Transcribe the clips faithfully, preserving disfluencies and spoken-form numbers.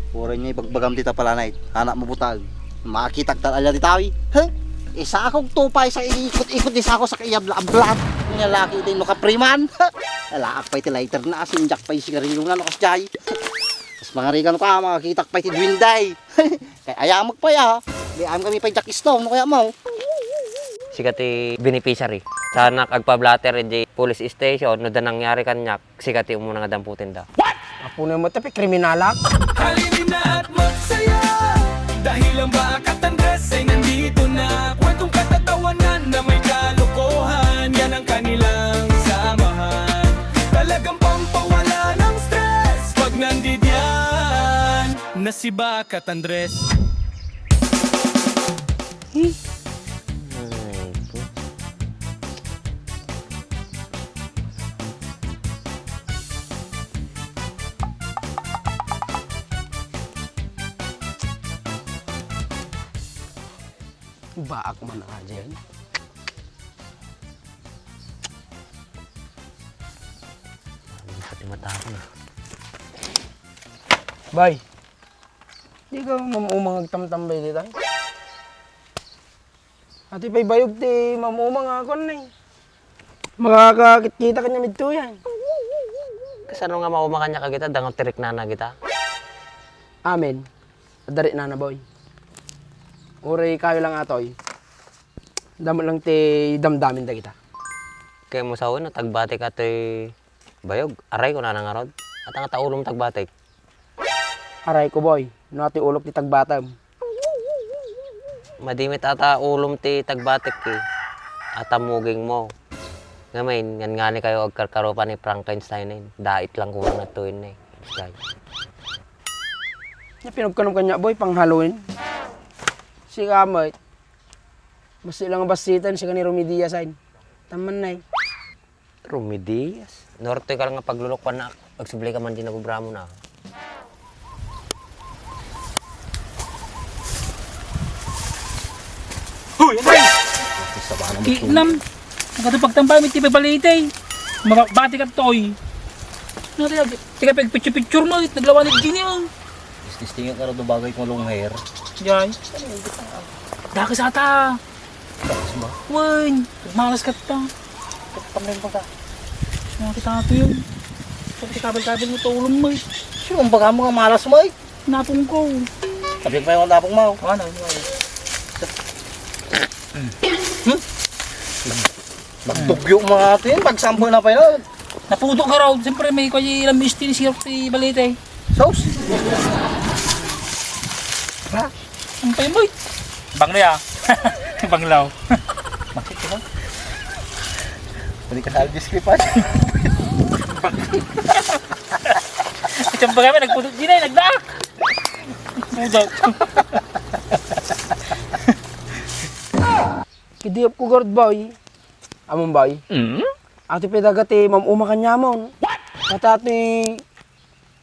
Uray nga ibagbagam dita pala, Nay. Anak mo butang. Makitak tal alya ti tawi. He? Isakog tupay sa ikot-ikot di sako sa kaiyabla-ablat. Nga laki iti no kapriman. Alaak pay ti lighter na, sinjak pay sigarilyo na, no, kasjay. Tapos mangarigan ka, makitak pay ti duwinday. Kay ayamek pay, ah. Di ayam kami pay Jack Stone, no kaya mo. Sika ti beneficiary. Sanak agpa-blotter iti police station, no da nangyari kaniak, sika ti umuna nga damputinda. Apo na mo, tapi kriminalak. Halina't magsaya, dahil ang Bakat Andres ay nandito na. Kwentong katatawanan na may kalokohan, yan ang kanilang samahan. Talagang pampawala ng stress pag nandidiyan na si Bakat Andres. Aray ko. Baak man a dyan. Ano pati mata ko na? Bay, di ka mam-umang agtamtambay dita? Ati pay bayog ti mam-umang a kuan, eh. Makakakitkita kaniam ditoy, eh. Kasano nga mauma kaniak a kita, dangot ti riknana kita? Amen. Adda riknana, boy. Uray kayo lang atoy. Damo lang ti damdamin dagita. Kaya mo sawen, no, tagbatek atoy bayog. Aray, kunana ngarud. Ata nga ta ulom tagbatek. Aray ko, boy, no atoy ulok ti tagbatem. Madi met ata ulom ti tagbatek, eh. Ata muging mo. Ngamin, ngan ngani kayo agkarkarupa ni Frankenstein, eh. Dait lang kurang na tuwin, eh. Guys. Nya pinagkanam kanya, boy, pang Halloween. Sika, met. Basta lang basiten, sika ni Romy Diaz, ay. Taman na, eh. Remedias? Norte ka lang nga paglulukwan na, agsubli ka man di nagubra mo na. Hoy, ano? Sa ba naman Ki-, nam, nagkatupag tambay, may tipe balite. Mabati ka toy. Ano kaya? Tiga pag picture-picture mo, naglawan ni Gini, oh. Testingan ka raw daw bagay kong long hair. Jay. Daka sa ata. Tapos ba? Wen, malas ka ta. Pamilya ko ta. Mga kita ito yun. Pag si kabel-kabel mo, tulong mo eh. Sino ang baga mo nga malas mo eh? Napong ko. Sabi pa yung napong mo. Ano, ano, ano? Hmm? Nagtugyo mo natin, pagsampo na pa yun. Naputo ka raw. Siyempre, may kwayi ilang mistil siya si Balete. Sauce? Ha? Ang paimoy. Banglaw. Banglaw. Bakit ka? Pwede ka sa Alvis Clip, ah. Ito ba kami? Nagpudot din eh. Nagdaak. Pudot. Kidiyop ko, guard boy. Amon, boy. Mm? Ati pay daga ti mam-uma kaniamon. What? Kata ti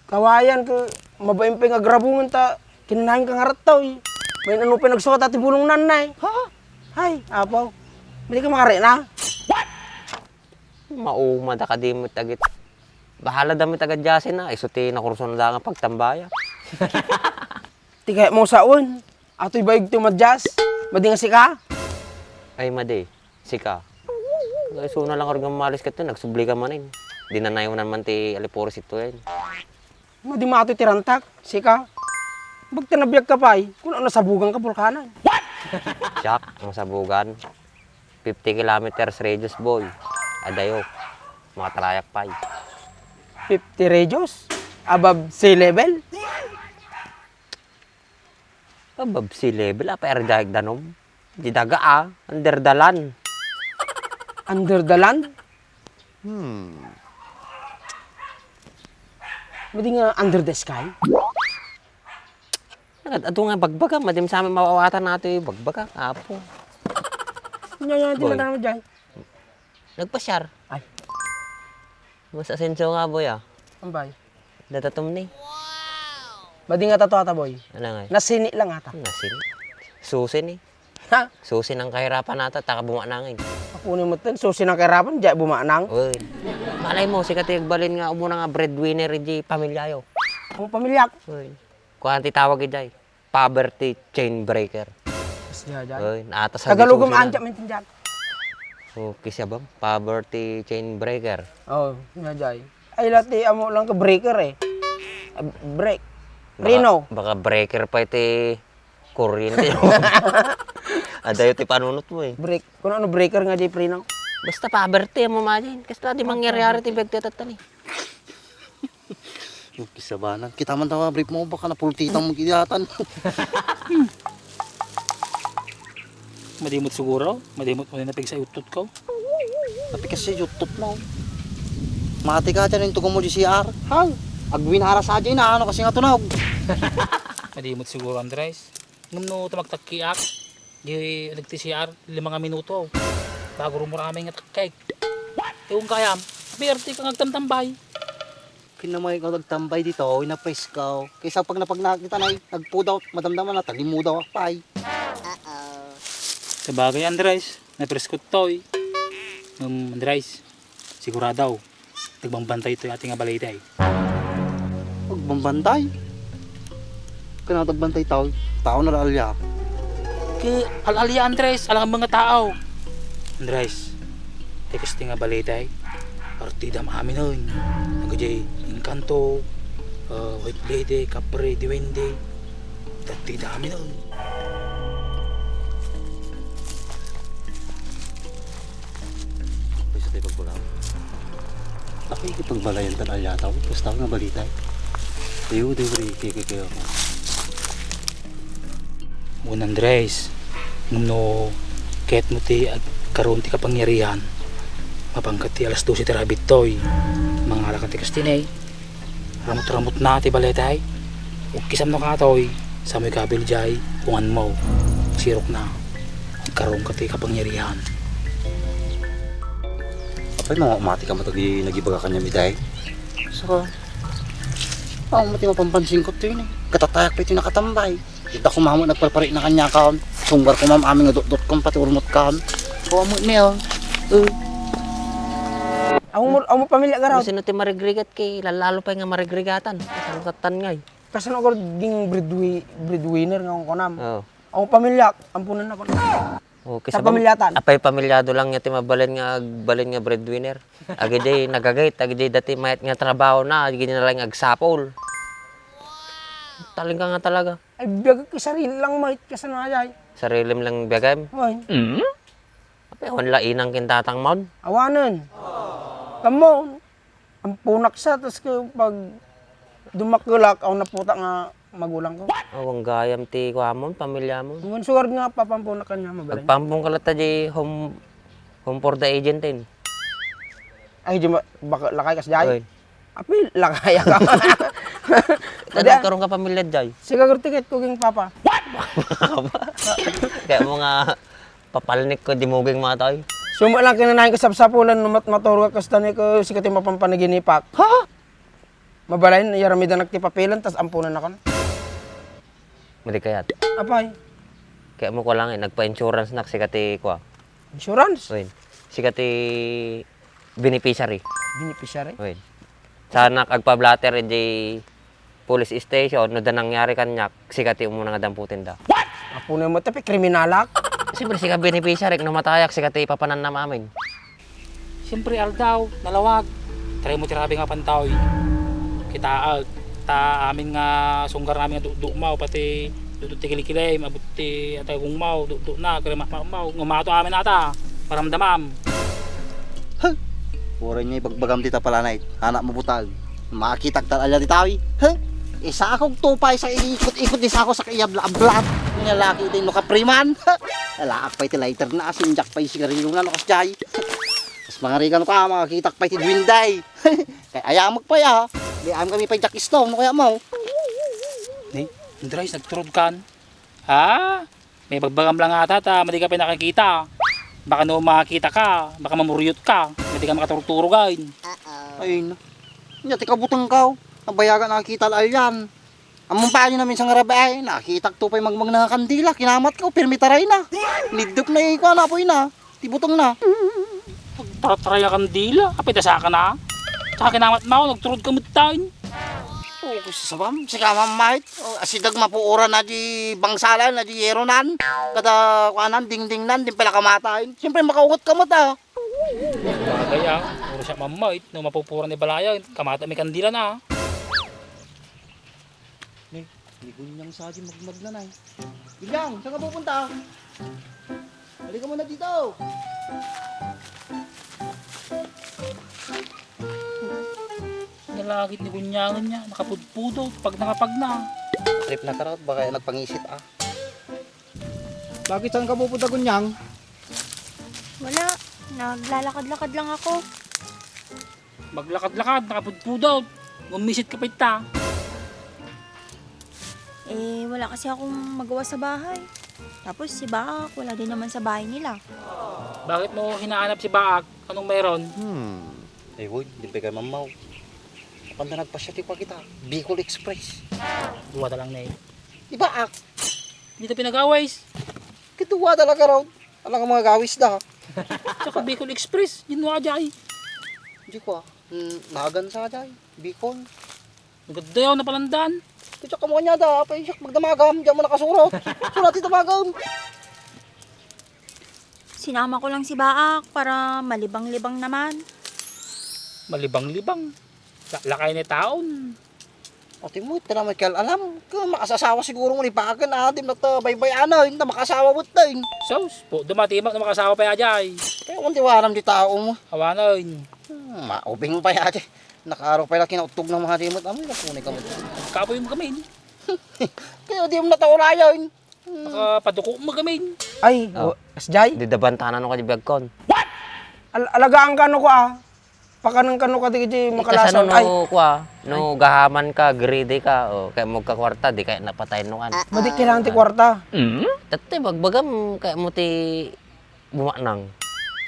kawayan ket mabain pay nga agrabungan ta kinanayon ka nga rattoy. Main-ano pay nagsukat ti bulong nanay. Ha? Ay, apo. Madi ka makarina? What? Mauma da kadi met agit. Bahala da met agad jasin na. Isu ti nakurson da nga pagtambaya. Ti kayat mo saon? Atoy bayog ti umadjas. Madi nga sika? Ay, madi. Sika. Ay, suna lang arga malis ka to, nagsubli ka manin. Di na naiwanan man ti alipuris ito, eh. Madi ma atoy ti rantak, sika. Bagta nabiag ka pay, kun ano sabugan ka, bulkanan. What? Siak, ang sabugan. Fifty kilometers radius, boy. Adayo. Makatarayak pay. Fifty radius? Above sea level? Above sea level, apay arjayag danom? Di daga, ah. Under the land. Under the land? Hmm. Madi nga under the sky? Nagad-adu nga bagbaga, madim sa amin mawawatan nato yung bagbaga, apo. Nya, nya, di Boy. Matama dyan. Nagpasyar. Ay. Mas asenso nga, boy, ah. Ambay. Datatom ni. Madi nga tato ata, boy. Ano nga? Nasini lang ata. Nasini. Susi ni. Ha? Susi ng kahirapan ata, taka bumanangin. Apo ni mo ten, susi ng kahirapan, di bumanang. Uy. Malay mo, sika ti agbalin nga umuna nga breadwinner iti pamilyayo. Ang pamilyak. Uy. Kuan ti tawag idiay. Poverty chain breaker. Kas jajay. Oy, naatas a Tagalogom gitsusi na. Anca maintindihan. Okay siya, bang? Poverty chain breaker. Oh, jajay. Ay, lati, amo lang ka breaker eh. Ah, break. Baka, Rino. Baka breaker pa iti kuryente. Adayo ti panunot mo eh. Break. Kung ano breaker nga di prino. Basta poverty, amo majen. Kasta di mangyari-ari ti bigtatattani. Yung kisabanan. Kita man daw, brief mo, baka napultitan mo gidatan. Madimot siguro? Madimot mo na pigsa uttot ko? Napikas siya uttot mo. Mati ka dyan, yung tugong mo di C R. Hal, agwinara sa dyan na, ano kasi nga tunog? Madimot siguro, Andres. Ngem no tumagtakkiak, di nagti-C R, lima nga minuto. Bago rumuramay nga takkek. Ewan kayam, B R T ka nga agtamtambay. Kinamay ko nagtambay dito, inapresko. Kaysa pag napagnak kita na, nagpudaw, madamdama na, talimudaw akpay. Sabagay, Andres, napresko toy. Um, Andres, sigurado, tagbambantay toy ati nga balay day. Pagbambantay? Kana tagbantay tao, tao na la alia. Ke, al-alia, Andres, alang mga tao. Andres, ti kasti nga balay day. Partidam amin, oy. Nagujay Encanto, uh, White Lady, Capri, Duende. Partida amin, oy. Pwede tayo pagkulang. Ako, ikipagbalayan tan alyataw. Basta nga balita. Ayo, di, pre, kaya, kaya, kaya ako. Wen, Andres, no ket mo ti agkaroon ti kapangyarihan, mapanka ti alas dose ti rabittoy, mangala ka ti kastinay, ramut-ramut na ti balay tay, ug kisam no katoy, samoy kabil jay, ungan mo, sirok na, agkaroon ka ti kapangyarihan. Apay, mamamati ka matag nagibaga kanyam itay? Saka, ako mo ti mapampansin ko ito yun eh. Katatayak pa ito nakatambay. Kita ko mamo nagparpari na kanya kaon. Sunggar ko mam amin nga dotdot kon pati urmot kaon. Ko amo niya. Uh. Amo mo, amo pamilya garaw. Sino ti marigrigat kay lalalo pa nga marigrigatan. Kasano katan ngay? Kasano ko ding breadwi-, breadwinner nga kunam? Oo. Amo pamilya, ampunan na ko. Okay, sa pam-, pamilyatan. Apay pamilyado lang nga ti mabalin nga agbalin nga breadwinner. Agidi nagagayt, agidi dati mayat nga trabaho na, agidi na lang agsapol. Talingka nga talaga. Ay, biag ka sarili lang, mait ka sa nayay. Sarilim lang biagem? Oy. Mm? Apay, awan la inang ken tatang maon? Awanen. Kamo, ampunak sa, tas ke pag dumakelak, awan naputa nga magulang ko. Awan gayam ti kuamon, pamilya mo. Ngan suwar nga papampunak kanya, mabalay. Agpampun ka latta di home, home for the aged ten. Ay, di ma-, baka lakay kas jay? Oy. Apil, lakay ka. Ita nagkaroon ka pamilya, jay? Sigagurti ket ko king papa. Kaya mo nga papalnik ko, di mo ging matay. Suma lang kinanayan ko sapsapulan, no mat-, maturog ka kasta ni ko, sikat yung mapampanaginipak. Ha? Mabalayin, yaramidan nagtipapilan, tas ampunan ako na. Madi kayat. Apay? Kaya mo ko lang eh, nagpa-insurance nak, sikat ti, kwa. Insurance? Uy, sikat ti beneficiary. Beneficiary? Uy. Sanak agpa-blotter iti police station, no da nangyari kanyak, sika ti umuna nga damputin da. Apo na mo, tapi kriminalak. Siyempre, sika beneficiary, no matayak, sika ti papanannam amin. Siyempre, aldaw, nalawag. Try mo ti rabi nga pantaw. Kitaak, ta amin nga sunggar namin nga dukdukmaw, pati dukduk ti kilikilem, abut ti atagungmaw, dukduk na, kare makmakmaw. Ngumato amin ata, maramdamam. Huh! Uray nga ibagbagam ti tapalanay, anak mo butag. Makitak tal alya ti tawi. Huh! Isakog tupay sa ikot-ikot di sako sa kaiyabla-ablat. Nga laki iti no kapriman. Alaak pay ti lighter na, asinjak pay sigarilyo na, no, kasjay. Mas mangarigan ka, makitak pay ti duwinday. Kay ayamek pay, ah. Di ayam kami pay Jack Stone, no, kaya mo. Ni, Andres, nagturod kan? Ha? May bagbagam lang ata, ta, madi ka pay nakakita. Baka no makita ka, baka mamuriyot ka, madi ka makaturog-turugan. Ay, na. Nya, ti kabuteng ka, oh. Nabayagan nakakita la alyan. Ammom pay, ania namin sa ngarabi ay, nakitak to pay magmagna nga kandila, kinamat ko, pirmi taray na. Nidep na iko, anapoy na, ti buteng na. Pagtarataray a kandila, apay dasaka na. Tsaka kinamat mo, nagturod ka mutain. O, kusam, sika, Ma'am Mait. O, asideg mapuoran na di bangsalan, na di yeronan. Kada, kuanan, dingdingnan, di pala kamataen. Siyempre, makaungot ka met, ah. Bagay, ah. Puro siak, Ma'am Mait. No mapupuoran ni balayan, kamata mi kandila na, ah. Ni, ni Gunyang sa di magmagna na, eh. Gunyang, saan ka pupunta? Halika muna dito. Nalagit ni Gunyangan niya, nakapudpudot, pag nakapag na. Trip na karot, baka nagpangisit, ah. Bakit, saan ka pupunta, Gunyang? Wala, naglalakad-lakad lang ako. Maglakad-lakad, nakapudpudot. Gumisit ka pa ita. Eh, wala kasi akong magawa sa bahay. Tapos si Baak, wala din naman sa bahay nila. Bakit mo hinahanap si Baak? Anong meron? Hmm. Ay, woy, di pa kayo mamaw. Panda nagpasya ti pa kita. Bicol Express. Duwa ta lang na eh. Di Baak? Dito pinagawais. Kituwa talaga raw. Alang mga gawis da. Tsaka Bicol Express, ginawa jay. Di ko ah. Hmm, nagan sa jay. Bicol. Nagadayaw na palandan. Kaya ka mo kanya da, apay siya magdamagam, diyan mo nakasurot. Surat ito magam. Sinama ko lang si Baak para malibang-libang naman. Malibang-libang. La-, lakay na taon. Ati mo, ito na may kal-, alam. Kung makasasawa siguro mo ni Baak, ah, di mo na to baybay, ano, hindi na makasawa mo to, eh. Sus, po, dumati mo na makasawa pa yajay. Kaya kung tiwaram di tao mo. Awanan. Hmm, maubing pa yajay. Nakaaro pa yung kinautog ng mga dimot. Amoy, napunay ka mo. Kapoy mo kami, eh. Kaya di mo na taurayan. Nakapaduko mo kami. Ay, Oh. o, Kasjay? Di dabantanan no kadi biagkon. Al-, alagaan ka no ko, ah. Pakanan ka no kadi, kadi Ikasano makalasan. Ay. No, kwa, no, gahaman ka, greedy ka, o, kaya mo ka kwarta, di kaya napatay no kan. Madi kailangan ti kwarta. Dati, bagbagam, kaya mo ti bumaknang.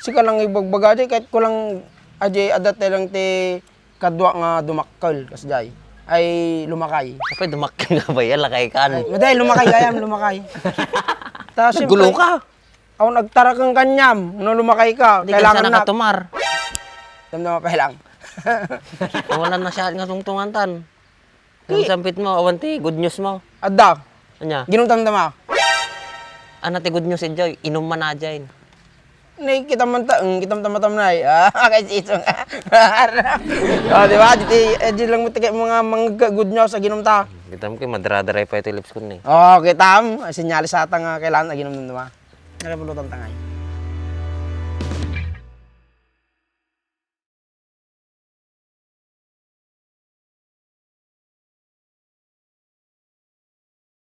Sika lang ibagbaga di, kahit ko lang, aji, adat lang ti kadua nga dumakkel, kasjay. Ay, lumakay. Apay, dumakkel nga ba yan? Lakay kan. Ay, maday, lumakay, gayam, lumakay. Ta, Nagulo siyempre, ka. Awan agtarakeng kaniam, no lumakay ka, Di kailangan ka na na. Katumar. Damdama pa lang. Wala na siya nga tungtungan tan. Di. Ang sampit mo, awan ti good news mo. Adda. Anya? Ginumtam tama. Ana ti good news, Enjoy. Inum man na, Jay. Nay, kita man ta, ang kitam tama tam na, eh. Ah, kay Sisong. Oh, di ba? Di, eh, di lang mo tigay mga, mga good news sa ginum ta. Kitam ko, madradaray pa ito lips ko ni. Oh, kitam. Sinyalis ata nga kailangan na ginum, di ba? Nalabulutan ta ngay.